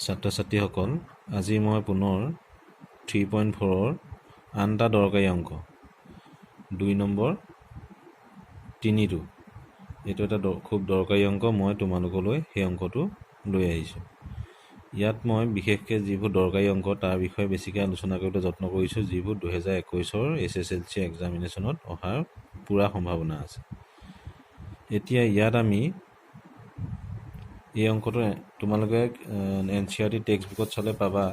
ছাত্ৰ ছাত্ৰীসকল, আজি মই পুনৰ 3.4ৰ আন এটা দৰকাৰী অংক, 2 নম্বৰ 3টো, এইটো এটা খুব দৰকাৰী অংক, মই তোমালোকলৈ সেই অংকটো লৈ আহিছোঁ। ইয়াত মই বিশেষকৈ যিবোৰ দৰকাৰী অংক, তাৰ বিষয়ে বেছিকৈ আলোচনা কৰিবলৈ যত্ন কৰিছোঁ, যিবোৰ 2021ৰ এইচএছএলচি এক্সামিনেশ্যনত অহাৰ পূৰা সম্ভাৱনা আছে। এতিয়া ইয়াত আমি এই অংকটো তোমালোকে এনচিইআৰটি টেক্সট বুকত চালে পাবা।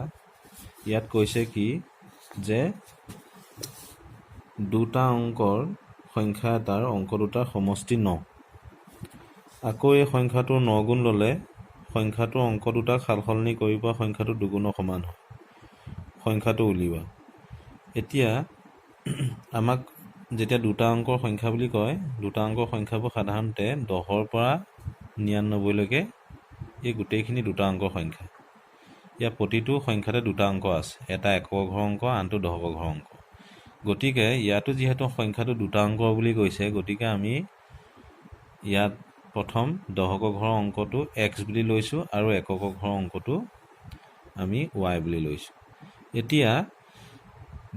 ইয়াত কৈছে কি যে দুটা অংকৰ সংখ্যা এটাৰ অংক দুটাৰ সমষ্টি 9। আকৌ এই সংখ্যাটোৰ 9 গুণ ল'লে সংখ্যাটোৰ অংক দুটাক সালসলনি কৰি পোৱা সংখ্যাটো দুগুণৰ সমান হয়, সংখ্যাটো উলিওৱা। এতিয়া আমাক যেতিয়া দুটা অংকৰ সংখ্যা বুলি কয়, দুটা অংকৰ সংখ্যাবোৰ সাধাৰণতে 10ৰ পৰা 99লৈকে, এই গোটেইখিনি দুটা অংকৰ সংখ্যা। ইয়াৰ প্ৰতিটো সংখ্যাতে দুটা অংক আছে, এটা একক ঘৰৰ অংক, আনটো দহকৰ ঘৰৰ অংক। গতিকে ইয়াতো যিহেতু সংখ্যাটো দুটা অংকৰ বুলি কৈছে, গতিকে আমি ইয়াত প্ৰথম দহকৰ ঘৰৰ অংকটো এক্স বুলি লৈছোঁ আৰু একক ঘৰৰ অংকটো আমি ৱাই বুলি লৈছোঁ। এতিয়া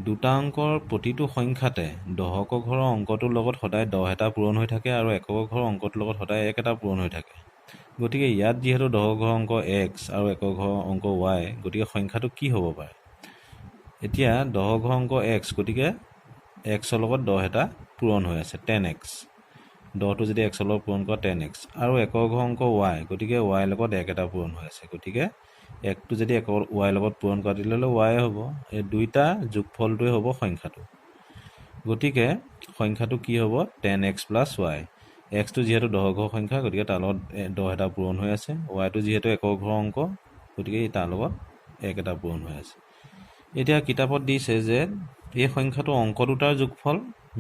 দুটা অংকৰ প্ৰতিটো সংখ্যাতে দহকৰ ঘৰৰ অংকটোৰ লগত সদায় 10 এটা পূৰণ হৈ থাকে আৰু একক ঘৰৰ অংকটোৰ লগত সদায় 1 এটা পূৰণ হৈ থাকে। গতিকে ইয়াত যিহেতু দহকৰ ঘৰৰ অংক এক্স আৰু একক ঘৰৰ অংক ৱাই, গতিকে সংখ্যাটো কি হ'ব পাৰে? এতিয়া দহকৰ ঘৰৰ অংক এক্স, গতিকে এক্সৰ লগত 10 এটা পূৰণ হৈ আছে, 10 এক্স। 10টো যদি এক্সৰ লগত পূৰণ কৰা, 10 এক্স। আৰু একক ঘৰৰ অংক ৱাই, গতিকে ৱাইৰ লগত 1 এটা পূৰণ হৈ আছে। গতিকে 1টো যদি একৰ ৱাইৰ লগত পূৰণ কৰা, তেতিয়াহ'লে ৱাই হ'ব। এই দুইটা যোগফলটোৱে হ'ব সংখ্যাটো। গতিকে সংখ্যাটো কি হ'ব? 10 এক্স প্লাছ ৱাই। এক্সটো যিহেতু দহকৰ ঘৰৰ সংখ্যা, গতিকে তাৰ লগত 10 এটা পূৰণ হৈ আছে। ৱাইটো যিহেতু একক ঘৰৰ অংক, গতিকে তাৰ লগত 1 এটা পূৰণ হৈ আছে। এতিয়া কিতাপত দিছে যে এই সংখ্যাটো অংক দুটাৰ যোগফল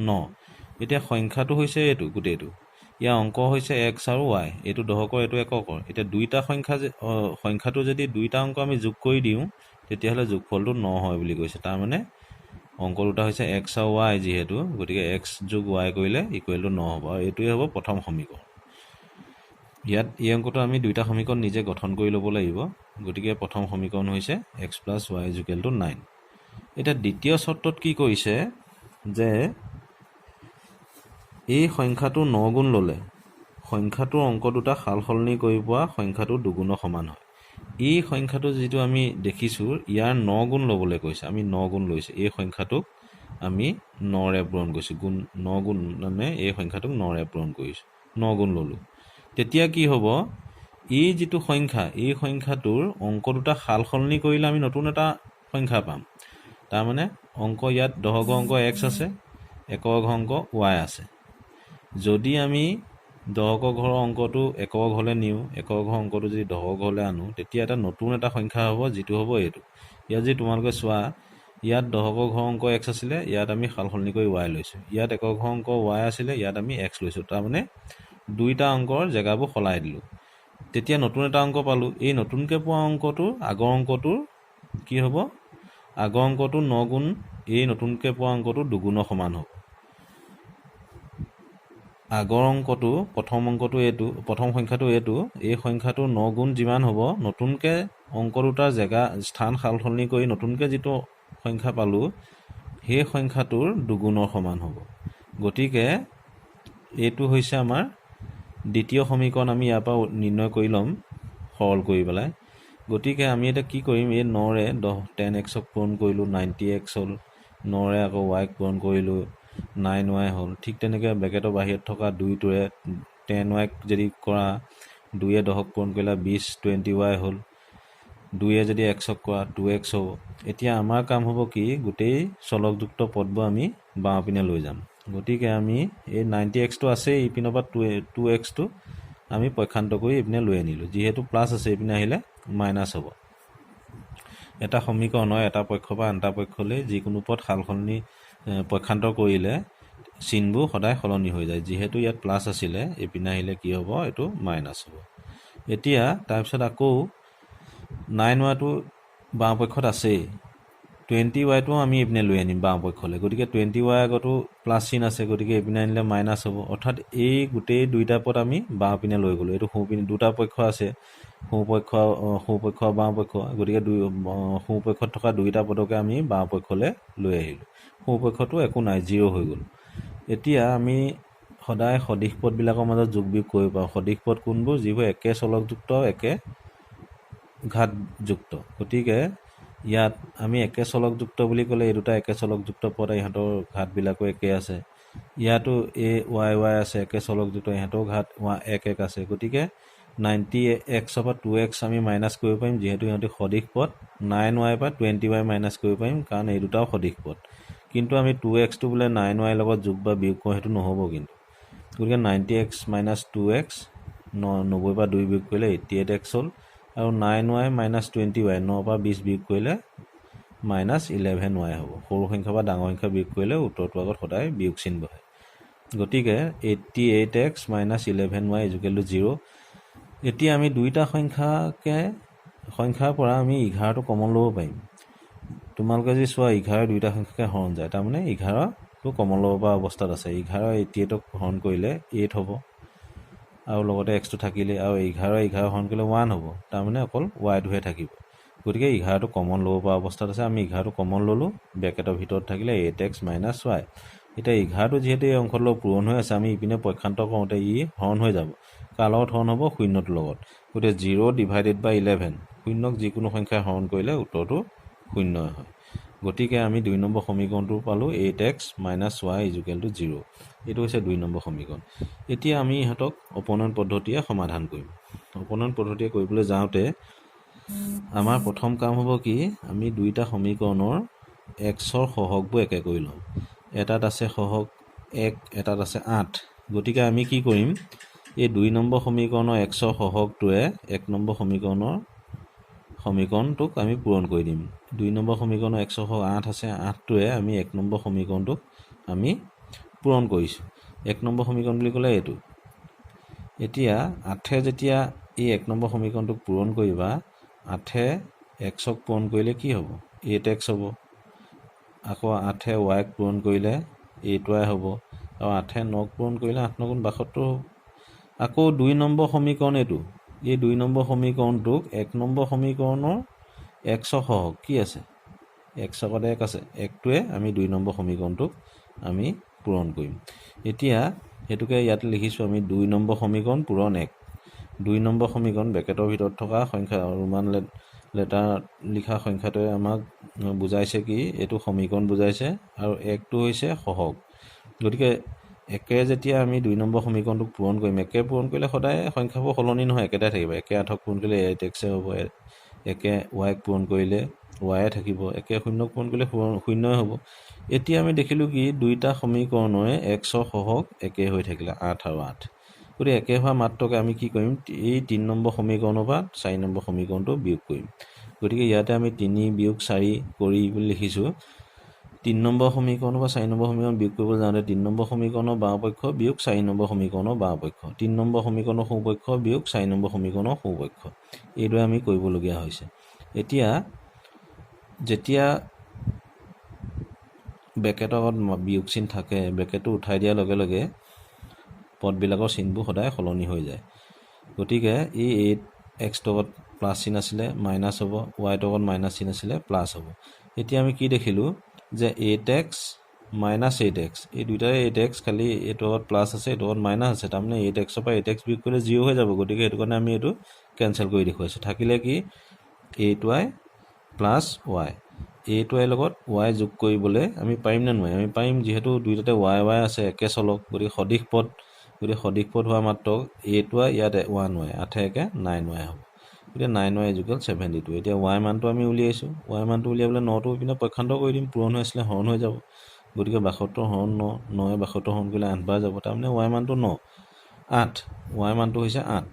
9। এতিয়া সংখ্যাটো হৈছে এইটো গোটেইটো। ইয়াৰ অংক হৈছে এক্স আৰু ৱাই। এইটো দহকৰ, এইটো এককৰ। এতিয়া দুইটা সংখ্যা, সংখ্যাটো যদি দুইটা অংক আমি যোগ কৰি দিওঁ, তেতিয়াহ'লে যোগফলটো 9 হয় বুলি কৈছে। তাৰমানে অংক দুটা হৈছে এক্স আৰু ৱাই যিহেতু, গতিকে এক্স যোগ ৱাই কৰিলে ইকুৱেল টু 9 হ'ব আৰু এইটোৱে হ'ব প্ৰথম সমীকৰণ। ইয়াত এই অংকটো আমি দুইটা সমীকৰণ নিজে গঠন কৰি ল'ব লাগিব। গতিকে প্ৰথম সমীকৰণ হৈছে x plus y equal to 9। এতিয়া দ্বিতীয় চৰ্তত কি কৰিছে যে এই সংখ্যাটো 9 গুণ ল'লে সংখ্যাটোৰ অংক দুটা সাল সলনি কৰি পোৱা সংখ্যাটো দুগুণৰ সমান হয়। এই সংখ্যাটো যিটো আমি দেখিছোঁ, ইয়াৰ 9 গুণ ল'বলৈ কৈছে। আমি 9 গুণ লৈছোঁ। এই সংখ্যাটোক আমি 9ৰে পূৰণ কৰিছোঁ। গুণ 9 গুণ মানে এই সংখ্যাটোক 9ৰে পূৰণ কৰিছোঁ, 9 গুণ ল'লোঁ। তেতিয়া কি হ'ব? এই যিটো সংখ্যা, এই সংখ্যাটোৰ অংক দুটা সাল সলনি কৰিলে আমি নতুন এটা সংখ্যা পাম। তাৰমানে অংক ইয়াত দহকৰ অংক এক্স আছে, একক অংক ৱাই আছে। যদি আমি দহকৰ ঘৰৰ অংকটো একক ঘৰলৈ নিওঁ, একক ঘৰৰ অংকটো যদি দহকৰ ঘৰলৈ আনো, তেতিয়া এটা নতুন এটা সংখ্যা হ'ব, যিটো হ'ব এইটো। ইয়াত যদি তোমালোকে চোৱা, ইয়াত দহকৰ ঘৰৰ অংক এক্স আছিলে, ইয়াত আমি সাল সলনি কৰি ৱাই লৈছোঁ। ইয়াত একক ঘৰৰ অংক ৱাই আছিলে, ইয়াত আমি এক্স লৈছোঁ। তাৰমানে দুইটা অংকৰ জেগাবোৰ সলাই দিলোঁ, তেতিয়া নতুন এটা অংক পালোঁ। এই নতুনকৈ পোৱা অংকটো আগৰ অংকটোৰ কি হ'ব? আগৰ অংকটো 9 গুণ, এই নতুনকৈ পোৱা অংকটো দুগুণৰ সমান হ'ব। আগৰ অংকটো, প্ৰথম অংকটো এইটো, প্ৰথম সংখ্যাটো এইটো, এই সংখ্যাটো 9 গুণ যিমান হ'ব, নতুনকৈ অংক দুটাৰ জেগা স্থান সাল সলনি কৰি নতুনকৈ যিটো সংখ্যা পালোঁ, সেই সংখ্যাটোৰ দুগুণৰ সমান হ'ব। গতিকে এইটো হৈছে আমাৰ দ্বিতীয় সমীকৰণ। আমি ইয়াৰ পৰা নিৰ্ণয় কৰি ল'ম সৰল কৰি পেলাই। গতিকে আমি এতিয়া কি কৰিম? এই 9ৰে 10, 10 এক্সক পূৰণ কৰিলোঁ, 90 এক্স হ'ল। 9ৰে আকৌ ৱাইক পূৰণ কৰিলোঁ, 9 ৱাই হ'ল। ঠিক তেনেকৈ ব্ৰেকেটৰ বাহিৰত থকা দুইটোৰে 10 ৱাইক যদি কৰা, 2য়ে 10ক পূৰণ কৰিলে 20, 20 ৱাই হ'ল। 2য়ে যদি এক্সক কৰা, 2 এক্স হ'ব। এতিয়া আমাৰ কাম হ'ব কি? গোটেই চলকযুক্ত পদবোৰ আমি বাওঁপিনে লৈ যাম। গতিকে আমি এই 90 এক্সটো আছেই, ইপিনৰ পৰা 2 এক্সটো আমি পক্ষান্তৰ কৰি এইপিনে লৈ আনিলোঁ। যিহেতু প্লাছ আছে, এইপিনে আহিলে মাইনাছ হ'ব। এটা সমীকৰণৰ এটা পক্ষৰ পৰা আন এটা পক্ষলৈ যিকোনো পদ সাল সলনি, পক্ষান্তৰ কৰিলে চিনবোৰ সদায় সলনি হৈ যায়। যিহেতু ইয়াত প্লাছ আছিলে, এইপিনে আহিলে কি হ'ব? এইটো মাইনাছ হ'ব। এতিয়া তাৰপিছত আকৌ 9 ৱাইটো বাওঁ পক্ষত আছেই, 20 ৱাইটো আমি এইপিনে লৈ আনিম বাওঁ পক্ষলৈ। গতিকে 20 ৱাই আগতো প্লাছ চিন আছে, গতিকে এইপিনে আনিলে মাইনাছ হ'ব। অৰ্থাৎ এই গোটেই দুইটা পদ আমি বাওঁপিনে লৈ গ'লোঁ। এইটো সোঁপিনে দুটা পক্ষ আছে। সোঁপক্ষ, সোঁপক্ষ, বাওঁপক্ষ। গতিকে দুই সোঁপক্ষত থকা দুয়োটা পদকে আমি বাওঁপক্ষলৈ লৈ আহিলোঁ। সোঁপক্ষটো একো নাই, জিৰ' হৈ গ'ল। এতিয়া আমি সদায় সদিশ পদবিলাকৰ মাজত যোগ বিয়োগ কৰিব পাৰোঁ। সদিশ পদ কোনবোৰ? যিবোৰ একে চলকযুক্ত, একে ঘাতযুক্ত। গতিকে ইয়াত আমি একে চলকযুক্ত বুলি ক'লে এই দুটা একে চলকযুক্ত পদ, ইহঁতৰ ঘাতবিলাকো একে আছে। ইয়াতো এ ৱাই ৱাই আছে, একে চলকযুক্ত, ইহঁতৰো ঘাত এক এক আছে। গতিকে 90 এক্সৰ পৰা 2 এক্স আমি মাইনাছ কৰিব পাৰিম, যিহেতু ইহঁতি সদিশ পদ। 9 ৱাইৰ পৰা 20 ৱাই মাইনাছ কৰিব পাৰিম, কাৰণ এই দুটাও সদিশ পদ। কিন্তু আমি 2 এক্সটো বোলে 9 ৱাইৰ লগত যোগ বা বিয়োগ কৰোঁ, সেইটো নহ'ব কিন্তু। গতিকে 90 x minus 2 x, 90ৰ পৰা দুই বিয়োগ কৰিলে 88 এক্স হ'ল। আৰু 9 y minus 20 y, নৰ পৰা 20 বিয়োগ কৰিলে মাইনাছ 11 ৱাই হ'ব। সৰু সংখ্যা বা ডাঙৰ সংখ্যা বিয়োগ কৰিলে উত্তৰটোৰ আগত সদায় বিয়োগ চিন বহে। গতিকে 88 x minus 11 y is equal to zero. এতিয়া আমি দুইটা সংখ্যাৰ পৰা আমি 11টো কমন ল'ব পাৰিম। তোমালোকে যদি চোৱা, 11 দুইটা সংখ্যাকে হৰণ যায়, তাৰমানে 11টো কমন ল'ব পৰা অৱস্থাত আছে। 11 88ক হৰণ কৰিলে 8 হ'ব আৰু লগতে এক্সটো থাকিলে, আৰু 11 11 হৰণ কৰিলে 1 হ'ব, তাৰমানে অকল ৱাইটোহে থাকিব। গতিকে 11টো কমন ল'ব পৰা অৱস্থাত আছে। আমি 11টো কমন ল'লোঁ, ব্ৰেকেটৰ ভিতৰত থাকিলে 8 এক্স মাইনাছ ৱাই। এতিয়া 11টো যিহেতু এই অংশটোৰ লগত পূৰণ হৈ আছে, আমি ইপিনে পক্ষান্তৰ কৰোঁতে ই হৰণ হৈ যাব। কাৰ লগত হৰণ হ'ব? শূন্যটোৰ লগত। গতিকে জিৰ' ডিভাইডেড বাই 11। শূন্যক যিকোনো সংখ্যাই হৰণ কৰিলে উত্তৰটো শূন্যই হয়। গতিকে আমি 2 নম্বৰ সমীকৰণটো পালোঁ, 8 x minus y is equal to zero. এইটো হৈছে 2 নম্বৰ সমীকৰণ। এতিয়া আমি ইহঁতক অপনয়ন পদ্ধতিয়ে সমাধান কৰিম। অপনয়ন পদ্ধতিয়ে কৰিবলৈ যাওঁতে আমাৰ প্ৰথম কাম হ'ব কি? আমি দুইটা সমীকৰণৰ এক্সৰ সহগবোৰ একে কৰি ল'ম। এটাত আছে সহগ এক, এটাত আছে আঠ। গতিকে আমি কি কৰিম? এই 2 নম্বৰ সমীকৰণৰ এক্সৰ সহগটোৱে 1 নম্বৰ সমীকৰণটোক আমি পূৰণ কৰি দিম। 2 নম্বৰ সমীকৰণৰ এক্সৰ সহগ আঠ আছে, আঠটোৱে আমি 1 নম্বৰ সমীকৰণটোক আমি পূৰণ কৰিছোঁ। 1 নম্বৰ সমীকৰণ বুলি ক'লে এইটো। এতিয়া আঠে যেতিয়া এই 1 নম্বৰ সমীকৰণটোক পূৰণ কৰিবা, আঠে এক্সক পূৰণ কৰিলে কি হ'ব? 8 এক্স হ'ব। আকৌ আঠে ৱাইক পূৰণ কৰিলে 8 ৱাই হ'ব। আৰু আঠে নক পূৰণ কৰিলে আঠ নগুণ 72 হ'ব। আকৌ 2 নম্বৰ সমীকৰণ এইটো। এই 2 নম্বৰ সমীকৰণটোক 1 নম্বৰ সমীকৰণৰ এক্সৰ সহগ কি আছে? এক্স আগত এক আছে। একটোৱে আমি 2 নম্বৰ সমীকৰণটোক আমি পূৰণ কৰিম। এতিয়া সেইটোকে ইয়াত লিখিছোঁ আমি, 2 নম্বৰ সমীকৰণ পূৰণ এক। 2 নম্বৰ সমীকৰণ, ব্ৰেকেটৰ ভিতৰত থকা সংখ্যা, ৰোমান লেটাৰ লিখা সংখ্যাটোৱে আমাক বুজাইছে কি? এইটো সমীকৰণ বুজাইছে আৰু একটো হৈছে সহগ। গতিকে একে যেতিয়া আমি 2 নম্বৰ সমীকৰণটোক পূৰণ কৰিম, একে পূৰণ কৰিলে সদায় সংখ্যাবোৰ সলনি নহয়, একেটাই থাকিব। একে আঠক পূৰণ কৰিলে 8 এক্সে হ'ব, একে ৱাইক পূৰণ কৰিলে ৱায়ে থাকিব, একে শূন্যক পূৰণ কৰিলে শূন্যই হ'ব। এতিয়া আমি দেখিলোঁ কি? দুইটা সমীকৰণৰে এক্সৰ সহগ একে হৈ থাকিলে, আঠ আৰু আঠ। গতিকে একে হোৱা মাত্ৰকে আমি কি কৰিম? এই 3 নম্বৰ সমীকৰণৰ পৰা 4 নম্বৰ সমীকৰণটো বিয়োগ কৰিম। গতিকে ইয়াতে আমি 3 বিয়োগ 4 কৰি বুলি লিখিছোঁ। 3 নম্বৰ সমীকৰণৰ পৰা 4 নম্বৰ সমীকৰণ বিয়োগ কৰিবলৈ যাওঁতে 3 নম্বৰ সমীকৰণৰ বাওঁপক্ষ বিয়োগ 4 নম্বৰ সমীকৰণৰ বাওঁপক্ষ, 3 নম্বৰ সমীকৰণৰ সোঁপক্ষ বিয়োগ 4 নম্বৰ সমীকৰণৰ সোঁপক্ষ, এইদৰে আমি কৰিবলগীয়া হৈছে। এতিয়া যেতিয়া ব্ৰেকেটৰ আগত বিয়োগ চিন থাকে, ব্ৰেকেটটো উঠাই দিয়াৰ লগে লগে পদবিলাকৰ চিনবোৰ সদায় সলনি হৈ যায়। গতিকে এই 8 এক্সটোৰ আগত প্লাছ চিন আছিলে, মাইনাছ হ'ব। ৱাইটোৰ আগত মাইনাছ চিন আছিলে, প্লাছ হ'ব। এতিয়া আমি কি দেখিলোঁ যে 8 x minus 8 x, এই দুইটাৰে 8 এক্স, খালি এইটোৰ আগত প্লাছ আছে, এইটোৰ আগত মাইনাছ আছে। তাৰমানে 8 এক্সৰ পৰা 8 এক্স বিয়োগ কৰিলে জিৰ' হৈ যাব। গতিকে সেইটো কাৰণে আমি এইটো কেঞ্চেল কৰি দেখুৱাইছোঁ। থাকিলে কি? 8 y plus y। 8 ৱাইৰ লগত ৱাই যোগ কৰিবলৈ আমি পাৰিম নে নোৱাৰিম? আমি পাৰিম, যিহেতু দুইটাতে ৱাই ৱাই আছে, একে চলক, গতিকে সদিশ পদ। গতিকে সদিশ পদ হোৱা মাত্ৰক 8 ৱাই, ইয়াত 1 ৱাই, আঠে একে 9 ৱাই হ'ব। গতিকে 9 y is equal 72। এতিয়া ৱাই মানটো আমি উলিয়াইছোঁ। ৱাই মানটো উলিয়াবলৈ নটো ইপিনে পক্ষান্তৰ কৰি দিম। পূৰণ হৈ আছিলে, হৰণ হৈ যাব। গতিকে 72 হৰণ ন, নয়ে 72 হৰণ কৰিলে আঠবাৰ যাব। তাৰমানে ৱাই মানটো ন, আঠ। ৱাই মানটো হৈছে আঠ।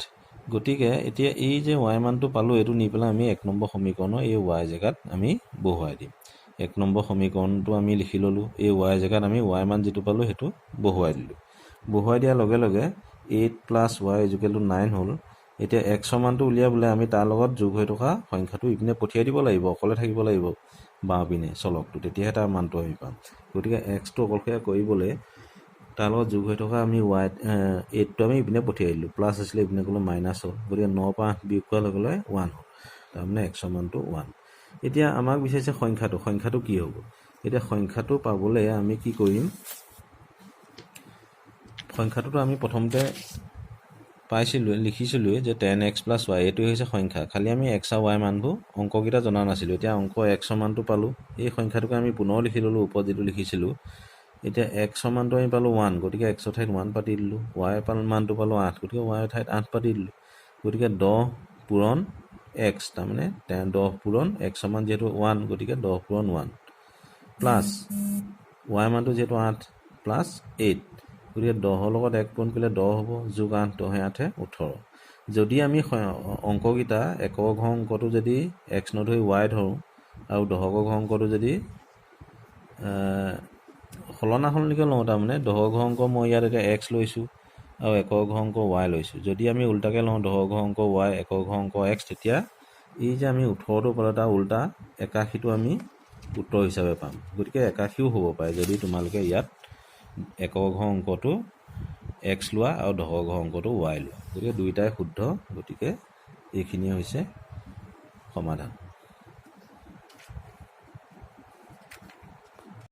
গতিকে এতিয়া এই যে ৱাই মানটো পালোঁ, এইটো নি পেলাই আমি 1 নম্বৰ সমীকৰণৰ এই ৱাই জেগাত আমি বহুৱাই দিম। 1 নম্বৰ সমীকৰণটো আমি লিখি ল'লোঁ। এই ৱাই জেগাত আমি ৱাই মান যিটো পালোঁ, সেইটো বহুৱাই দিলোঁ। বহুৱাই দিয়াৰ লগে লগে 8 plus y is equal to 9 হ'ল। এতিয়া এক্সৰ মানটো উলিয়াবলৈ আমি তাৰ লগত যোগ হৈ থকা সংখ্যাটো ইপিনে পঠিয়াই দিব লাগিব, অকলে থাকিব লাগিব বাওঁপিনে চলকটো, তেতিয়াহে তাৰ মানটো আমি পাম। গতিকে এক্সটো অকলশৰীয়া কৰিবলৈ তাৰ লগত যোগ হৈ থকা আমি ৱাই এইটটো আমি ইপিনে পঠিয়াই দিলোঁ, প্লাছ আছিলে ইপিনে গ'লে মাইনাছ হ'ল। গতিকে ন পৰা আঠ বিয়োগ কৰাৰ লগে লগে ওৱান হ'ল, তাৰমানে এক্সৰ মানটো ওৱান। এতিয়া আমাক বিচাৰিছে সংখ্যাটো, সংখ্যাটো কি হ'ব? এতিয়া সংখ্যাটো পাবলৈ আমি কি কৰিম? সংখ্যাটোতো আমি প্ৰথমতে পাইছিলোঁ, লিখিছিলোঁৱে যে 10 এক্স প্লাছ ৱাই, এইটোৱে হৈছে সংখ্যা। খালি আমি এক্স আৰু ৱাই মানবোৰ অংককেইটা জনা নাছিলোঁ। এতিয়া অংক এক্সৰ মানটো পালোঁ, এই সংখ্যাটোকে আমি পুনৰ লিখি ল'লোঁ ওপৰত যিটো লিখিছিলোঁ। এতিয়া এক্সৰ মানটো আমি পালোঁ ওৱান, গতিকে এক্সৰ ঠাইত ওৱান পাতি দিলোঁ। ৱাই মানটো পালোঁ আঠ, গতিকে ৱাইৰ ঠাইত আঠ পাতি দিলোঁ। গতিকে 10 পূৰণ এক্স, তাৰমানে 10 পূৰণ এক্সৰ মান যিহেতু ওৱান, গতিকে 10 পূৰণ ওৱান প্লাছ ৱাই মানটো যিহেতু আঠ প্লাছ এইট, গতিকে 10ৰ লগত এক পূৰণ কৰিলে 10 হ'ব, যোগ আঠ, দহে আঠে 18। যদি আমি অংককেইটা একক ঘৰ অংকটো যদি এক্স নধৰি ৱাই ধৰোঁ আৰু দহকৰ ঘৰ অংকটো যদি সলনা সলনিকৈ লওঁ, তাৰমানে দহৰ ঘৰ অংক মই ইয়াত এতিয়া এক্স লৈছোঁ আৰু একৰ ঘৰ অংক ৱাই লৈছোঁ। যদি আমি উল্টাকৈ লওঁ, দহৰ ঘৰ অংক ৱাই, একৰ ঘৰ অংক এক্স, তেতিয়া এই যে আমি 18টো পালোঁ, তাৰ উল্টা 81টো আমি উত্তৰ হিচাপে পাম। গতিকে 81ও হ'ব পাৰে যদি তোমালোকে ইয়াত একৰ ঘৰ অংকটো এক্স লোৱা আৰু দহৰ ঘৰ অংকটো ৱাই লোৱা। গতিকে দুয়োটাই শুদ্ধ। গতিকে এইখিনিয়ে হৈছে সমাধান।